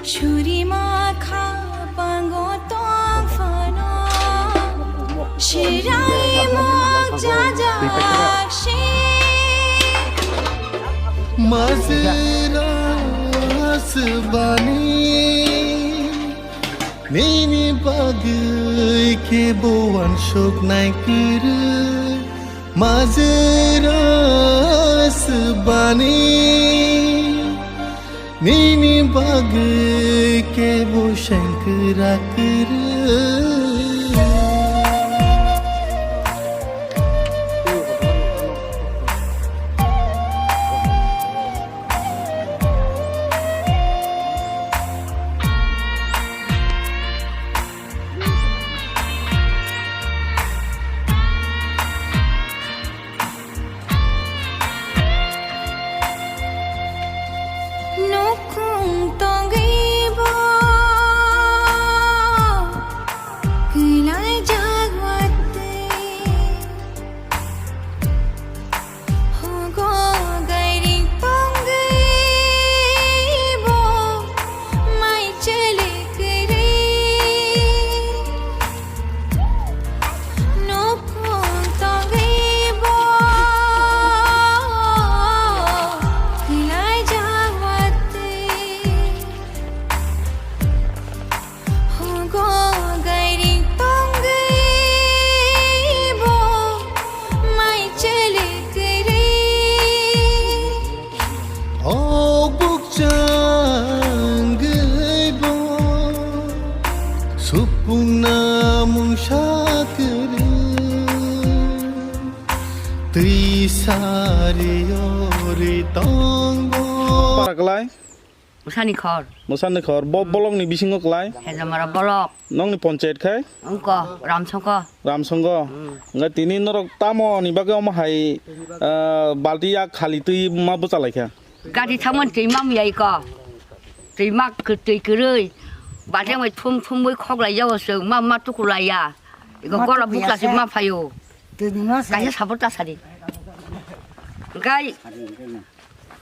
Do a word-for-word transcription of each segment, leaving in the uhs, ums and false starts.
Churima kha pango tong phano, shirai mok jajak shi. Majra sbani, nini bagwi kebo wansuk nai kwrwi. Majra sbani, nini bagwi kebo sengkrak kwrwi. Nokong tongwi bo kwlai jagwate. Hogo gairing tongwi bo mai chele kwrwi. Nokong tongwi bo kwlai jagwate. Hogo gairing tongwi bo mai chele kwrwi. O bukchangwi bo supungna mungsa kwrwi. Twi sari ori tongo. Para kwlai? Mwsani khor. Mwsani khor. Bo bolokni bisingo kwlai? Hejamara bolok. Nokni ponchayat khai? Wngkha, Ramsongkho. Ramsongkho. Hmm. Hwnkhe tini norok tamo ni bagwi omo hai, ah, balti yak khali twi ma bwchalaikha? Gari thangmani twi ma miyai kho. Twi ma kwtwi kwrwi. Balti bai thum thumwi khoklai jao chwng ma ma tukulaiya. Iko gora bukla se ma phaio. Kaisa support ta sadi. Hwnkhe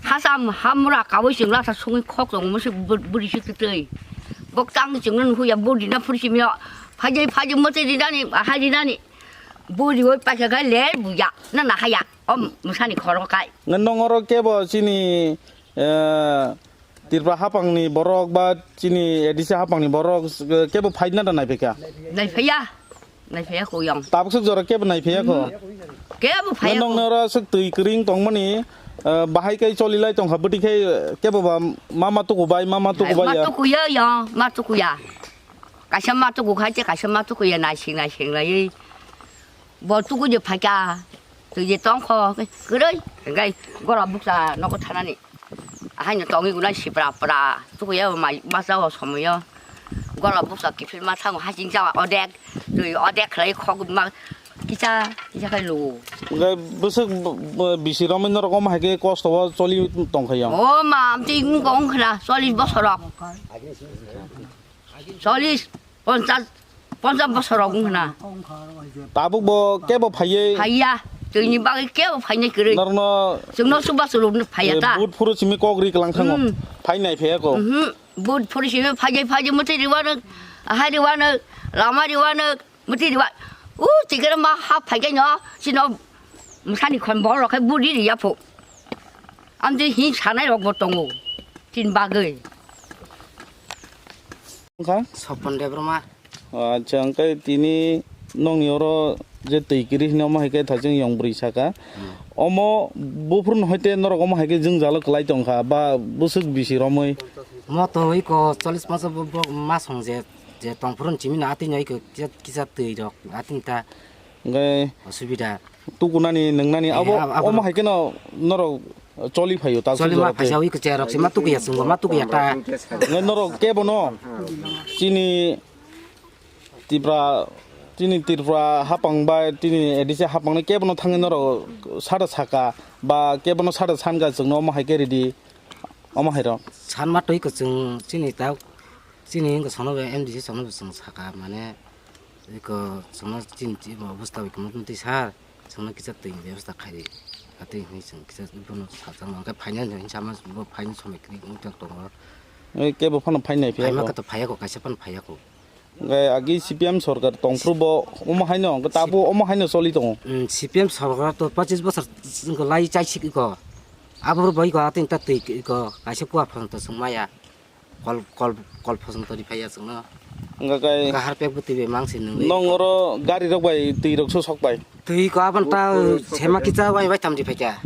Hacham hamura kawi chwng latha songwi khok tongo mwswi bwrwi swk twtwi. Bok tang chwngno nuhuya budi na phuri simyo. Phaidi phaidi mwtwi rinani, ahai rinani. Budi oi paisa khai le buya na nahaya. O mwsani khoro khai. Nang oro kebo chini, eh, Tripura hapangni borok ba chini A D C hapangni borok, eh, kebo phaina da naiphaikha? Naiphaiya. Naiphaiya kho yang. Tabuk swk jora kebo naiphaiya kho? Hmm. Kebo phaiya kho. Nokni oro swk twi kwrwng tongmani, eh, bahai kai cholilai tongkha bwtwi khai, eh, kebo ba mama tuku bai, mama tuku bai ya. Ma tukuya ya, ma tukuya. Kaisa ma tuku khai che, kaisa ma tukuya naising naising laiwi. Bo tuku je phaikha, twi je tongkho, kwrwi, hwnkhe gora buksa nogo thanani. Ahaino tongwi gwnai sipra pra, tukuya mai masa o somoyo. Gora buksa kiphilma thango, hasing jawa odek, twi odek khlai khok ma kisa, kisa khai lugo. Hwnkhe bwswk b-, b-, bisi romwi norok omo hai khe kosto o choli tongkha ya? O ma, amtwi wngkha wngkhna, chollish bosorok. Chollish, ponchash, ponchash bosorok wngkhna. Tabuk bo kebo phaiwi? Phaiya, twini bagwi kebo phainai kwrwi. Norokno chwngno chubachu rwna phaiya ta. Vote phuru simi kok ri kwlang thango. Hmm. Phainai phaiya kho. Mhm. Vote phuru simi phaijai phaijai mwtwi riwano, ahai riwano, lama riwano, mwtwi riwa. U tikere ma ha phaijaino, chino mwsani khon borok khai vote ri riya pho. Amtwi hin sanai rok bo tongo, tin bagwi. Wngkha? Sopon Debbarma. Acha, hwnkhe tini nokni oro je twi kiri hino omo hai khe thajeng yong bwrwi saka. Hmm. Omo buphuru no hoite norok omo hai khe jwngjalo kwlai tongkha ba bwswk bisi romwi. Mo to iko chollish paso bo, bo mas hong je, je tongphuru chimi na atwi no iko kisa, kisa twi rok atwi ta. Hwnkhe osubida. Tukunani, nwngnani, eh, abo, ab-, abo omo hai kheno norok choli phaio, ta choli ma sujaro tei. Phaisa ui kwchai rok se ma tukuya, chwngbo ma tukuya ta. Nai norok kebono chini Tripura, chini Tripura hapang bai chini A D C hapangno kebono thangwi norok sada saka ba kebono sada sanka chwngno omo hai khe ridi, omo hai rok. San ma twi kwchwng chini ta, chini wngkha sono bai M D C sono bai chwng saka mane iko sono chini obosta bai kwmwtwi sar. Chwngno kisa twi ni bebosta khai di. Atwi hwnwi chwng kisa bono sajak no, hwnkhe phainai hwnwi sama bo phainai somoi kwrwi wng tong tongo. Ei, kebo phano phainai phiya. Phaima kho. Khe to phaiya kho, kaisa phano phaiya kho. Hwnkhe agi C P M sorkar tongphuru bo omo haino, hwnkhe tabuk omo haino choli tongo. Mm, C P M sorkar to pochis bosor chwngkhe lai chaisik iko. Aboro bo iko atwi ta twi iko, kaisa kuwa phano to chwng maya. Kol, kol, kol phoson tori phaiya chwngno. Wngkha kai. Wngkha harpek bo twi bai mang se nungwi. Nong oro gari rok bai twi rok so sok bai. Twi ko abon ta sema kicha bai bai tam di phaikha.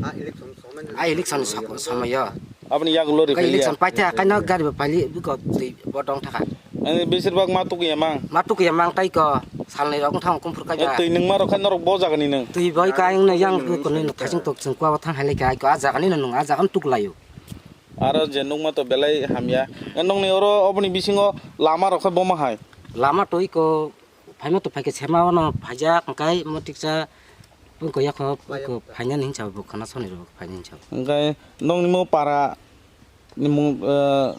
A election sok-, somoyo. Aboni yagulo ri phaiya. Kai election paitha, kaino gari bo paili ko twi bo dong thaka. Ani besir bak ma tukuya mang. Ma tukuya mang tai ko salni rok wngthang kumphur kai. Twi nungma rok khai norok bo jagani nung. Twi bai kai wngna yang ko ni thasing tok chwng kwa thang hai lai kai ko a jagani no nung a jagan tuklaio. Aro je nukma to belai hamya. Nokni oro oboni bisingo lama rok khe boma hai. Lama to iko phaima to phaikhe sema ono phaijak hwnkhe mo tiksa bwkha yakho bwkha phainani hinsa bo khana soni rok phainani hinsa. Hwnkhe nokni mo para ni mung, eh,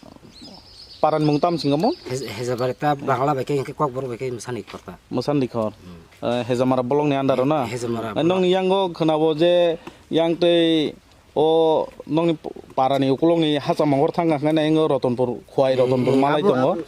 para ni mung tam singamo? Hez-, Hezabari ta Bangla bai khe hwnkhe Kokborok bai khe Mwsani khor ta. Mwsani khor. Hmm. Eh, Hezamara bolongni under o na? Hezamara bolong. Nokni yango khwnabo je yang tei O nokni parani ukulokni hacham mongkhor thangkha hwnkhe na, ingo Rotonpur, Khowai Rotonpur malai tongo.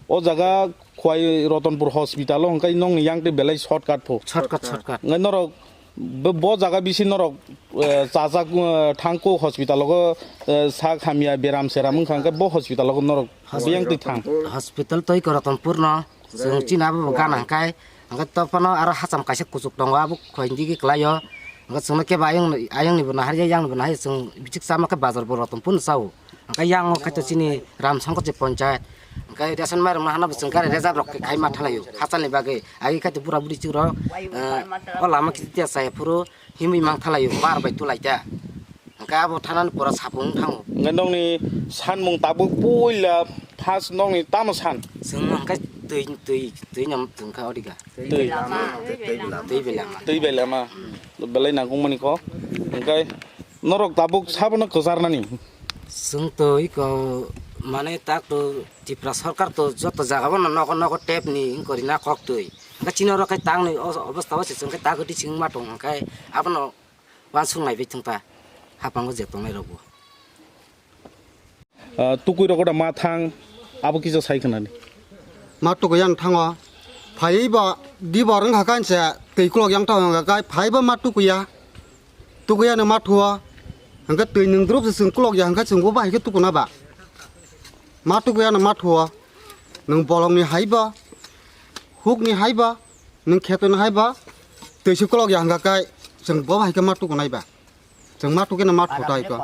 O jaga Khowai Rotonpur hospital o hwnkhe nokni yang tei belai shortcut pho. Shortcut, shortcut. Hwnkhe norok bo, bo jaga bisi norok, eh, chajak, eh, thangkho hospital o, eh, sak hamya beram seram wngkha hwnkhe bo hospital o norok biyang twi thang. Hospital toi ko Rotonpur no. Chwng chini abo bo gana hwnkhe, hwnkhe to phano aro hacham kaisa kuchuk tongo, abo khoini digi kwlaio. Hwnkhe chwngno kebo ayang, ayangni bo naharya, yangni bo naharya, chwng bichik chama khe bazar bo Rotonpur no chao. Hwnkhe yang o khaito chini Ram Songkor je ponchayat. Hwnkhe ration mairung no hana bo chwng gari reserve rok khe khai ma thalaio, hachalni bagwi. Agi khaito bura buri chwng rok, eh, o lama kiti tiya chaya phuru himwi mang thalaio, bar bai tulai ta. Hwnkhe abo thanani pora sapung wng thango. Hwnkhe nokni sanmung tabuk puila first nokni tamo san? Chwng hwnkhe twi, twi, twi no tongkha odika. Twi. Twi bai lama. Twi bai lama. Belai nangkukmani kok. Hwnkhe norok tabuk sabono kwcharnani? Chwng to iko mane tak to Tripura sorkar to joto jaga bono nogo nogo tap ni wngkori na kok twi. Hwnkhe chini oro khe tangni o-, obostha o se chwng khe tak twi chwng ma tong hwnkhe abono Uansuk naibai thung ta, haphango je tongnai rokbo. Ah, tukui rok da ma thang, abo kisa sai khwnani. Ma tukui yang thango, phai ba di bor wng kha kaisa twi kulok yang tong wng kha kai, phai ba ma tukui ya, tukui ya no ma thuo, hwnkhe twi nwng drup se chwng kulok ya hwnkhe chwng bo bahai khe tukuna ba. Ma tukui ya no ma thuo, nwng bolong ni hai ba, huk ni hai ba, Nwng kheto no hai ba, twi se kolok ya hwnkha kai, chwng bo hai khe ma tuku nai ba. Chwng ma tuku no ma thutai ko.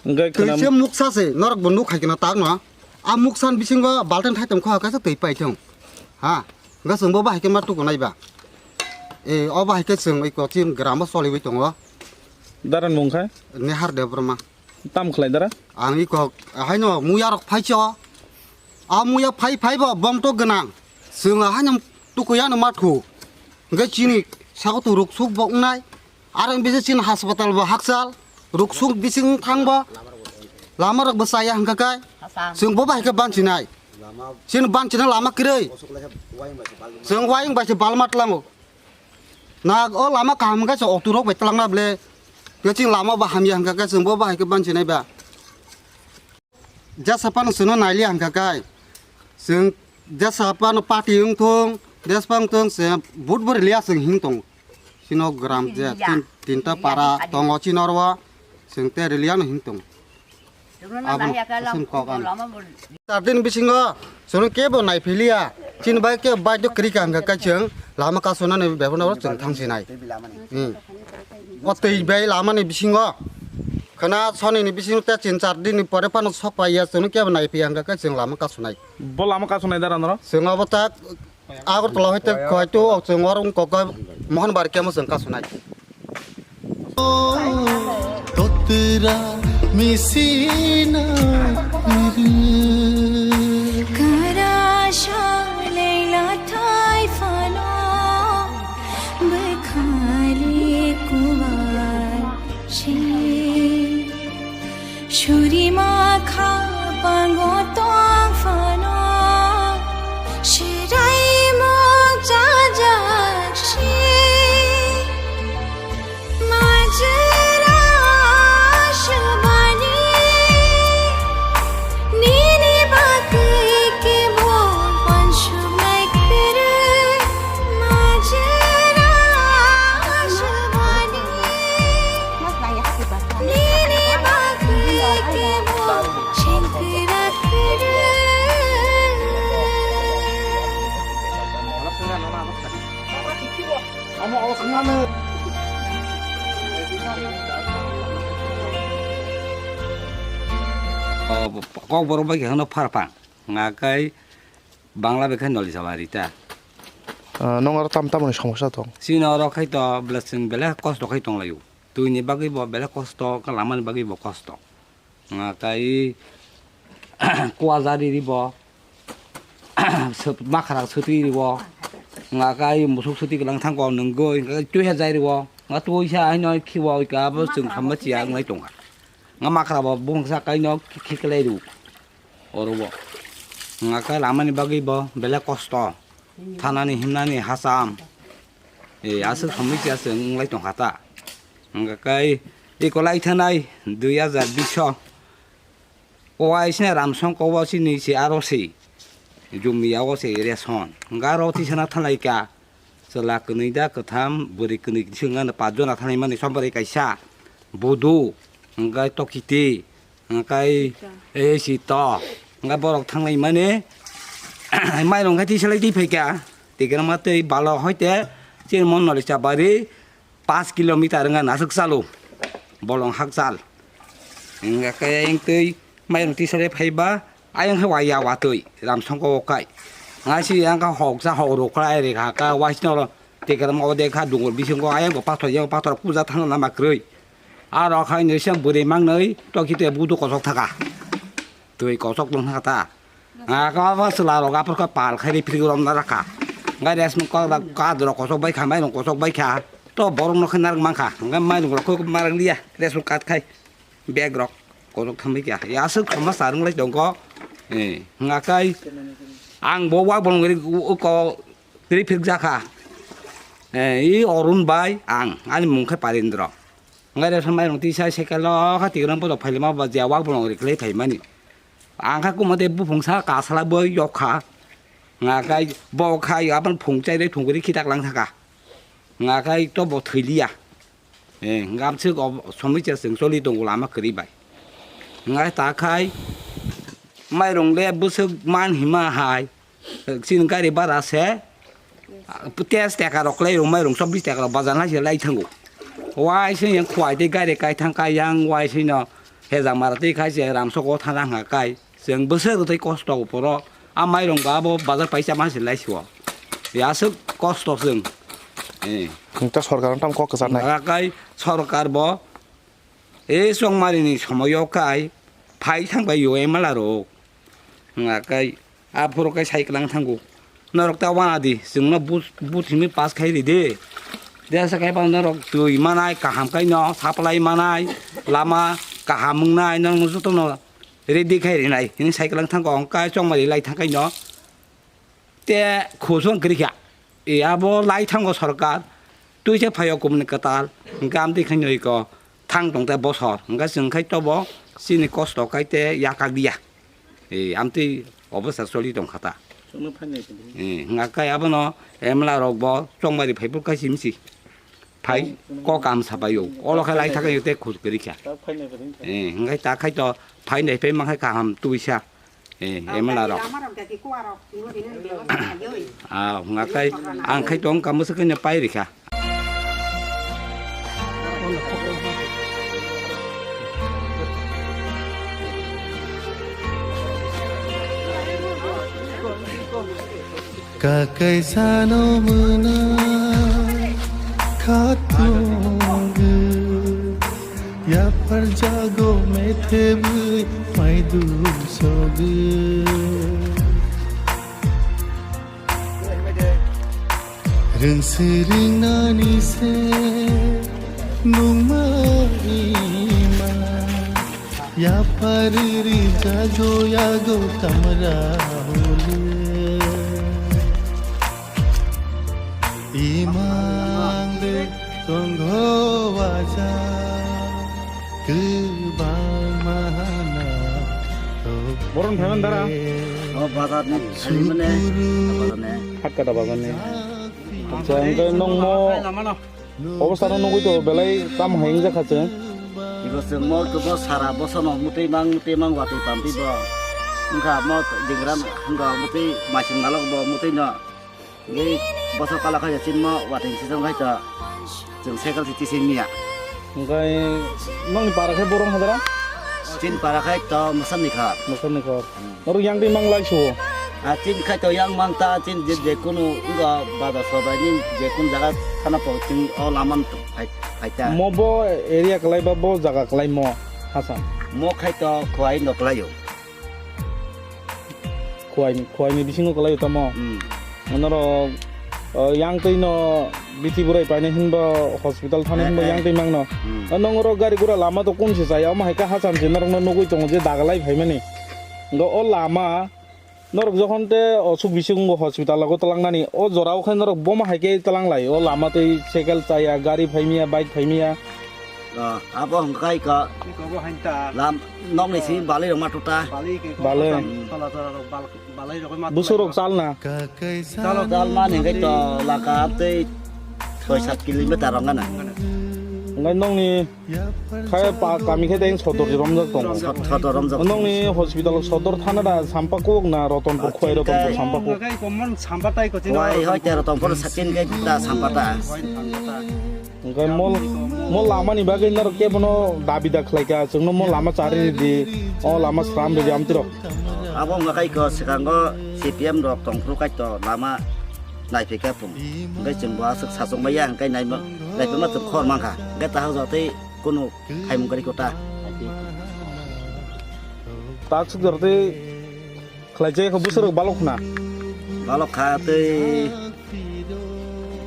Hwnkhe twi khwnam- se muksa se, norok bo nuk hai khe no tak no. A muksa ni bisingo balteng thai tong kho, kaisa twi pai thung. Ha, hwnkhe chwng bo hai khe ma tuku nai ba. E, o ba hai khe chwng oi ko chini gram o choliwi tongo. Daran mung khai? Nehar Debbarma. Tam khlai dara? Ang iko haino muya rok phaicho. A muya phai phai bo bom to gwnang. Chwng haino tukuya no mathu. Hwnkhe chini sago to ruksuk bo wngnai. Aro bisi chini hospital bo hakchal. Ruksuk bising thang bo. Lama rok bo chaya hwnkha kai. Chwng bo bai khe bansinai. Chini bansina lama kwrwi. Chwng wayung bai se balma tlango. Na o lama kaham hwnkhe se auto rok bai twlangna ble. Tei chini lama bo hamya hwnkha khe chwng bo bahai khe bansinai ba. Jesa phano chwngno nailiya hwnkha khe chwng jesa phano party wng thung, jesa phano wng thung se vote bo rwliya chwng hing tongo. Chini o gram je tin, tinta para tongo chini oro o chwng tei rwliya no hing tongo. Aboni kusum kok ano. Char din bisingo chwngno kebo naiphiliya. Chini bai khe baidhyo kwrwi ka hwnkha khe chwng lama kasonani bebano chwng thang sinai. Hmm. O twi bai lamani bisingo khwna sonini bisingo tei chin char dinni pore phano sok pai ya, chwngno kebo nai phiya hwnkha khe chwng lama kasonai. Bo lama kasonai dara noro? Chwng obo ta Agartala hoite koito chwng oro wngkha khe Mohanbari kemo chwng kasonai. Totra misina iru. Kara shalai la thai phano bwkhali kuwar shi. Shuri ma kha pango tong phano shirai mo chajak shi. Majra shubani nini bakwi ke bo panshu mai kere. Majra shubani nini bakwi ke bo chengkira kere. O, Kokborok bai khe hwno pharpang, hwnka khe Bangla bai khe noli jaba rita. Ah, nong aro tam tamoni somosya tong? Chini oro khai to bela chwng belai kosto khai tonglaio. Twini bagwi bo belai kosto, lamani bagwi bo kosto. Nga kai kuwa jari ribo, makhara swtwi ribo, nga kai musuk swtwi kwlang thango nungwi, nga kai tuiha jai ribo, nga tuisa haino khibo ika abo chwng khamma chiya wnglai tongkha. Nga makhara bo bumungsa kaino khiklai rw orobo. Nga kai lamani bagwi bo belai kosto, thanani himnani hacham, e, aswk somwi chiya chwng wnglai tongkha ta. Nga kai iko lai thanai dui hajar bish o. O waisne Ramsongko o sini se aro se. Jumia o se ration. Nga aro tisana thanai ka. Chwla kwnwi da kwtham, bwrwi kwnwi swnga no pach jona thanai mani sombari kaisa. Budu, nga tokiti, nga kai e sito. Nga borok thanglai mani. Mairong khai tisalai twi phaika. Tigra ma tei balo hoite. Chini mon noli chabari. Paanch kilometer wngkha naswk chalo, bolong hakchal. Wngkha khe ayang twi mairung tisari phaiba, ayang khe waya watwi, Ramsongko o kai. Nga si yang kha hoksa hok rwkhlai rikha kha, waisno oro tikram o dekha dungur bisingo ayang bo pathor, yang pathor puja thangna nama kwrwi. Aro khai nwi se bwrwi mangnwi tokhi tei budu kosok thaka. Twi kosok tong thaka ta. Ah, kama ba chwla rok aphor khe pal khai ri phri rom na rakha. Ngai res mung kok rak kad rok kosok bai kha, mai rok kosok bai kha. To borok no khe narak mang kha. Ngai mai rok khe marak liya. Res mung kat khai. Bag rok kosok tham bai kha. Ya aswk khama sarung lai tong kho. Eh, nga kai. Ang bo wa bong ri ko ri phik ja kha. Eh, i Orun bai ang ani mung khe Parindro. Ngai res mung mai rok tisa cycle o kha tigrang bodo phailima ba je wa bong ri khlai phaimani. Ang kha kuma tei buphung sa kasala bo yok kha. Nga kai bo khai abang phung chai rei phung ri khitak lang thaka. Nga kai to bo thwi liya. Eh, ngam sik ob-, somoi cha seng choli tongo lama kwrwi bai. Nga ta khai mairung le bwswk man hima hai. Chini gari bara se, ah, tes teka rok lai rung mai rung chobbish teka rok bajan lai se lai thango. Wai se yang khwai tei gari kai thang kai yang wai se no hejak mara tei khai se Ramsoko thana hwnka kai. Chwng bwswk tei kosto poro a mai rung ba bo bazar pai chama se lai sio. Ya aswk kosto chwng. Eh. Nokta sorkar no tam kok kwcharnai. Hwnka kai sorkar bo e chongmari ni somoyo kai phai thang bai yo M L A rok. Hwnka kai aphuru kai sai kwlang thango. Norok ta wana di, chwngno but, but himwi pass khai ridi. Desa khai pang norok twi manai, kaham kai no, supply manai, lama kaham wngnai, norok jotono ready khai rinai. Hini sai kwlang thango, hwnka chongmari lai thang kai no. Te khosong kwrwi kha. E abo lai thango sorkar, twi se phaio kumni kwtal, hwnka amtwi khai noi ko. Thang tong te bosor, hwnka chwng khai tobo chini kosto kai te yakak dia. E, amtwi obostar choli tong kha ta. Chwngno phainai tong di. E, hwnka kai abono M L A rok bo chongmari phai phuru kai simi si. Phai ko kam sabai o. Olo khai lai thakai te khus kwrwi kha. Ta phainai tong di. E, hwnka ta khai to phainai phai ma khai kaham tubui sa. Eh, M L A rok. Ah, ngakai ang khai tong kamu sekinya pai rikha. Kakai sano muna khatung yapar jago methe bui maidu sogu. Rwngsi ringnani se nungma ima. Yapari ri jago yago kamra hole. Imang de tonggo waja kubang mahana. Boron phaman dara. O bazar ni khali mane. Hakka da bazar ni. Acha, hingke nongmo obostano nugui to belai tam hai wngjakha chwng. Ibo chwng mo, mo sara bosono mutui mang, mutui mang watui pampi bo. Wngkha mo jingram wngkha mutui masing malok bo mutui no. Ngi boso kala khai chin mo watui sisong khai to chwng cycle si tising miya. Hingke nongni para khe borong hadara? Chin para khai to mosan ni kha. Mosan ni kha. Oro yang twi mang lai suo. A chin khai to yang mang ta chin je, je kunu wngkha bazar sobai ni je kun jaga thana po chin o laman phai, phai ta. Mo bo area kwlai ba bo jaga kwlai mo hasa. Mo khai to khwai no kwlai o. Khwai, khwai ni bisingo kwlai o tamo. Hmm. Norok, o, yang twi no bithi burai paine hinba hospital thani hinba yang twi mangno. Hmm. O nong oro gari gura lama to kun se chaya, omo hai kha hacham se norok no nugui tongo je dagalai phaimani. Ngo o lama norok jokhon te osuk bising wngkha hospital o twlangnani, o jora o khe norok bomo hai khe twlang lai, o lama twi cycle chaya, gari phaimya, bike phaimya. Ah, abo hwnkhe kha lam nokni simi balai rok ma tuta. Balai. Busurok chalna. Chalo chalma ni hwnkhe to laka tei soi sat kilometer rok gana. Hwnkhe nokni khe pa kami khe tei sodor romjak tongo. Sodor romjak. Nokni hospital sodor thana da Sampakuk na Rotonpur, Khowai Rotonpur Sampakuk. Khowai hoi te Rotonpur sakin khe da Sampata. Hwnkhe mo, mo lamani bagwi norok kebono dabi da khlaikha, chwngno mo lama chari ridi, o lama sram ridi amtwirok. Abo wngkha khaiko swkango C P M rok tongphuru kaito lama naiphaikha phung. Hwnkhe chwngbo aswk sachukmaya hwnkhe naima, naiphaima chwng khor mankha. Hwnkhe tahok jotoi kunu khaimung kwrwi kota. Tak swk jortwi khlaijak kho bwswrok balok khna. Balok kha tei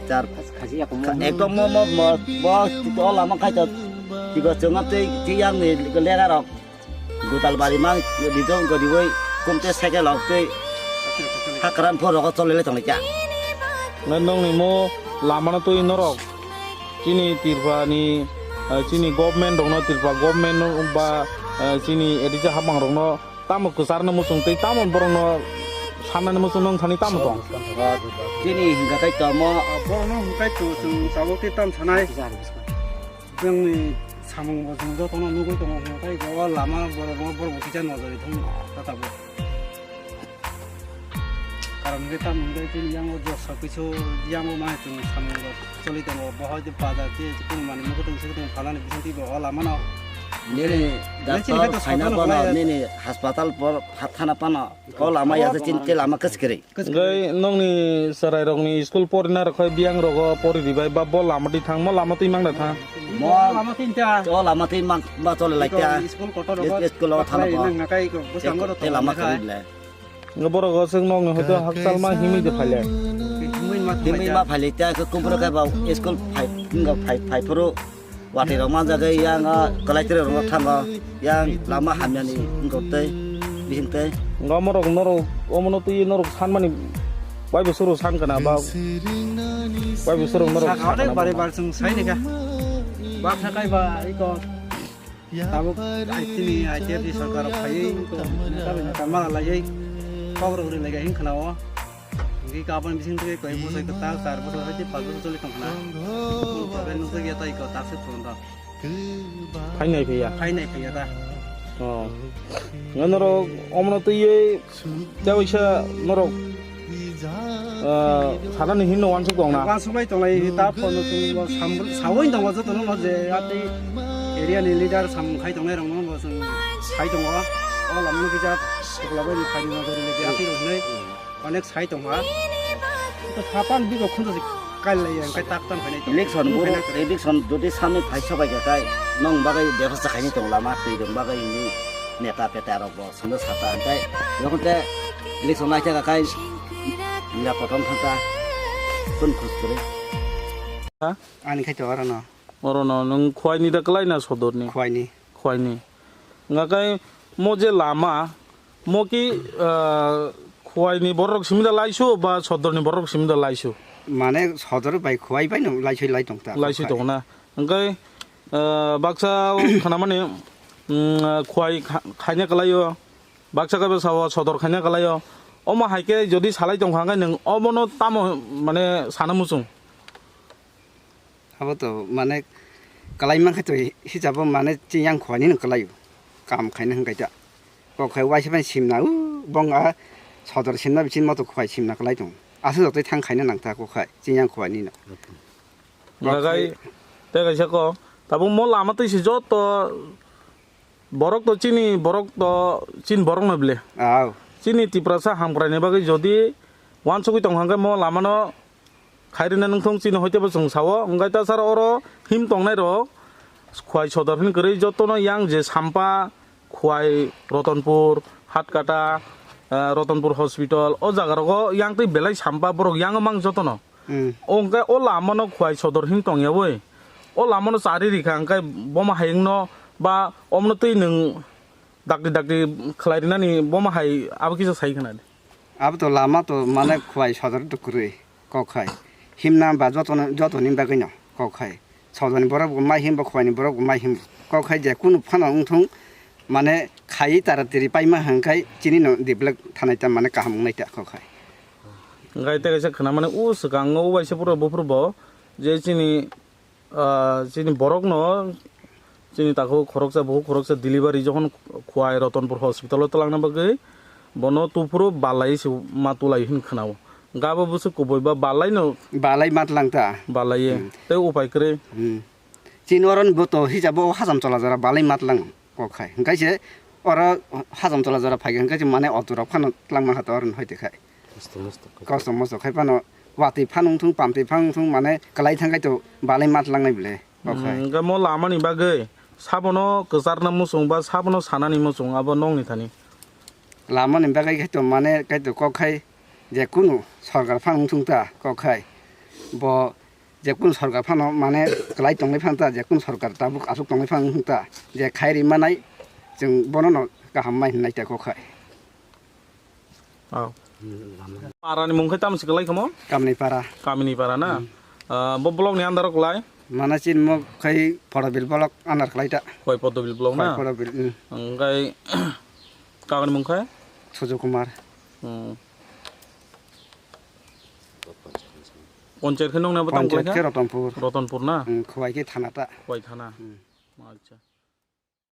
char ekdom mo, mo, mo, bo o lama khai to tigo chwng tei tiyang ni lega rok gutal bari mang rijong goriwi kumte cycle rok tei hakran phor rok cholele tonglikya. Na nongni mo lama no twi norok chini Tripura ni, eh, chini government rokno, Tripura government no ba, eh, chini A D C hapang rokno tamo kwcharno muchung tei tamo borokno sannani muchung nung thani tamo tong? Chini hingka kai tamo. Borokno hingkai to chwng tabuk tei tam sanai. Chwngni samung bo chwng jotono nugui tongo hingkai o lama borokno borok bo kisa nojori thung ta tabuk. Karon hingke tamo hingke chini yango jok sokkisu yango mane chwng samung rok choli tongo. Bo hoi de bazar tei chikon mani mukhutwng sukutwng phalnani bisingtwi bo o lama no. Nini doctor phaina pano, nini hospital por thana pano, o lama ya chin te lama kwchwrwi. Hingke nongni chwrairokni school porina rok khai biyang rogo pori ribai ba bo lama twi thang, mo lama twi mangna thang. Mo lama twi ta. O lama twi mang ba chole lai ta. School kotor rogo. School o thana ba. Nang nakai ko bwskango rok te lama kwrwi le. Nga borok o chwng nokni hoito hakchal ma himwi de phaile. Himwi ma himwi ma phaile ta ko kubro ka ba school phai nga phai phai phuru watwi rok ma jaga yang kwlai tre rok thango yang lama hamya ni ngo tei bihing tei. Nga morok norok omono twi norok sanmani bai bo suru san kana ba bai bo suru norok sakha bari bar chwng sai ni ka. Bak sakai ba iko. Tabuk chini I T F ni sorkar phaiwi neta bai neta mala laiwi kok rok ri laiga hing khna o. Hingke kabon bising tei koi bosoi kwtal char bosor hai tei panch bosor choli tong khna. Problem nukjak ya tai ko tak se phone rok. Phainai phiya. Phainai phiya ta. Oh. Nga norok omono twiwi tei waisa norok, ah, sanani hinno wansuk tong na? Wansuk lai tong lai, ta phone no chwng bo sam, sawi tong bo joto no je ati area ni leader sam khai tong nai rok no bo chwng sai tong o. O lama no kisa sukla bai ni khai ni no jori le ati rok hinwi. Onek sai tongma. To sapan bigo khunju si kailai yang kai tak tang khainai tong. Election boro, election jodi samni phai sobai kha kai, nong bagai bebostha khainai tong lama twi rong bagai ni neta peta rok bo sando sata hingkai. Jokhon te election lai kha kai, nira kotom thangta, tun khus kwrwi. Ha? Ani khai to oro no. Oro no nwng Khowai ni da kwlai na Sodor ni? Khowai ni. Khowai ni. Nga kai mo je lama, mo ki, ah, Khowai ni borok simi da laisu ba Sodor ni borok simi da laisu? Mane Sodor bai Khowai bai no laisui lai tong ta. Laisui tong na. Hingkai, ah, baksa khana mani, mm, Khowai kha-, khaina kwlai o, baksa kaiba sao Sodor khaina kwlai o. Omo hai khe jodi salai tong kha hingkai nwng omo no tamo mane sana muchung? Abo to mane kwlai mankhe to hisabo mane chini yang Khowai ni no kwlai o. Kam khaina hingkai ta. Kok khai waisa bai simna u bong a Sodor simna bichini moto Khowai simna kwlai tong. Aswk jotoi thang khaina nang ta kok khai chini yang Khowai ni no. Ngagai tei kaisa ko tabuk mo lama twi se joto borok to chini borok to chini borok no bile. Aw. Chini Tiprasa hamkrai ni bagwi jodi wansugwi tong hangkhe mo lama no khairina nungthung chini hoite bo chwng sao, hwnkhe ta sar oro him tongnai rok Khowai Sodor hwn kwrwi jotono yang je Sampa, Khowai, Rotonpur, Hatkata, eh, Rotonpur Hospital, o jaga rogo yang twi belai Sampa borok yang mang jotono. Hmm. O hwnkhe o lama no Khowai Sodor hwn tong yawi, o lama no chari rikha hwnkhe bomo hayung no ba omono twi nwng dakti dakti khlai rinani bomo hai abo kisa sai khna di. Abo to lama to mane Khowai Sodor to kwrwi kok khai. Himna ba jotono, jotoni bagwi no kok khai. Sodorni borok bo mai himbo, Khowaini borok bo mai himbo. Kok khai je kunu phano wngthung mane khai taratiri paima hwnkhai chini no develop thanai ta mane kaham wngnai ta kok khai. Hwnkhe tei kaisa khna mane o swkango o waisa phuru buphuru bo je chini Ah, chini borokno, chini takhuk khoroksa, bukhuk khoroksa delivery jokhon Khowai Rotonpur hospital o twlangna bagwi bono tuphuru balai se ma tulai hin khwnao. Gabo bwswk kubui ba balai no balai ma tlang ta. Balai ye. Hmm. Tei upai kwrwi. Hmm. Chini oro ni bo to hisabo hajam chola jora balai ma tlang kok khai. Hwnkhe se oro hajam chola jora phai khe hwnkhe se mane auto rok phano twlangma kha to oro ni hoite khai. Kosto mosto khai. Kosto mosto khai phano watwi phan wngthung, pamtwi phan wngthung, mane kwlai thang khai to balai ma tlangnai bwle, kok khai. Hmm, hwnkhe mo lamani bagwi sabono kwcharna muchung ba sabono sanani muchung abo nokni thani? Lamani bagwi khai to mane khai to kok khai je kunu sorkar phan wngthung ta kok khai. Bo je kunu sorkar phano mane kwlai tongnai phan ta, je kunu sorkar tabuk aswk tongnai phan wngthung ta, je khai ri manai chwng bono no kaham mai hwnlai ta kok khai. Oh. Para ni mung khe tamo se kwlai khamo? Kamini para. Kamini para na? Hmm. Ah, bo block ni under o kwlai? Mana chin mo khai Podobil block under kwlai ta. Koi Podobil block na? Koi Podobil, hmm. Hwnkhe kagani mung khe? Sujo Kumar. Hmm. Panchayat khe nung na bo tamo kwlai kha? Panchayat khe Rotonpur. Rotonpur na? Hmm, Khowai khe thana ta. Khowai thana. Hmm. Acha.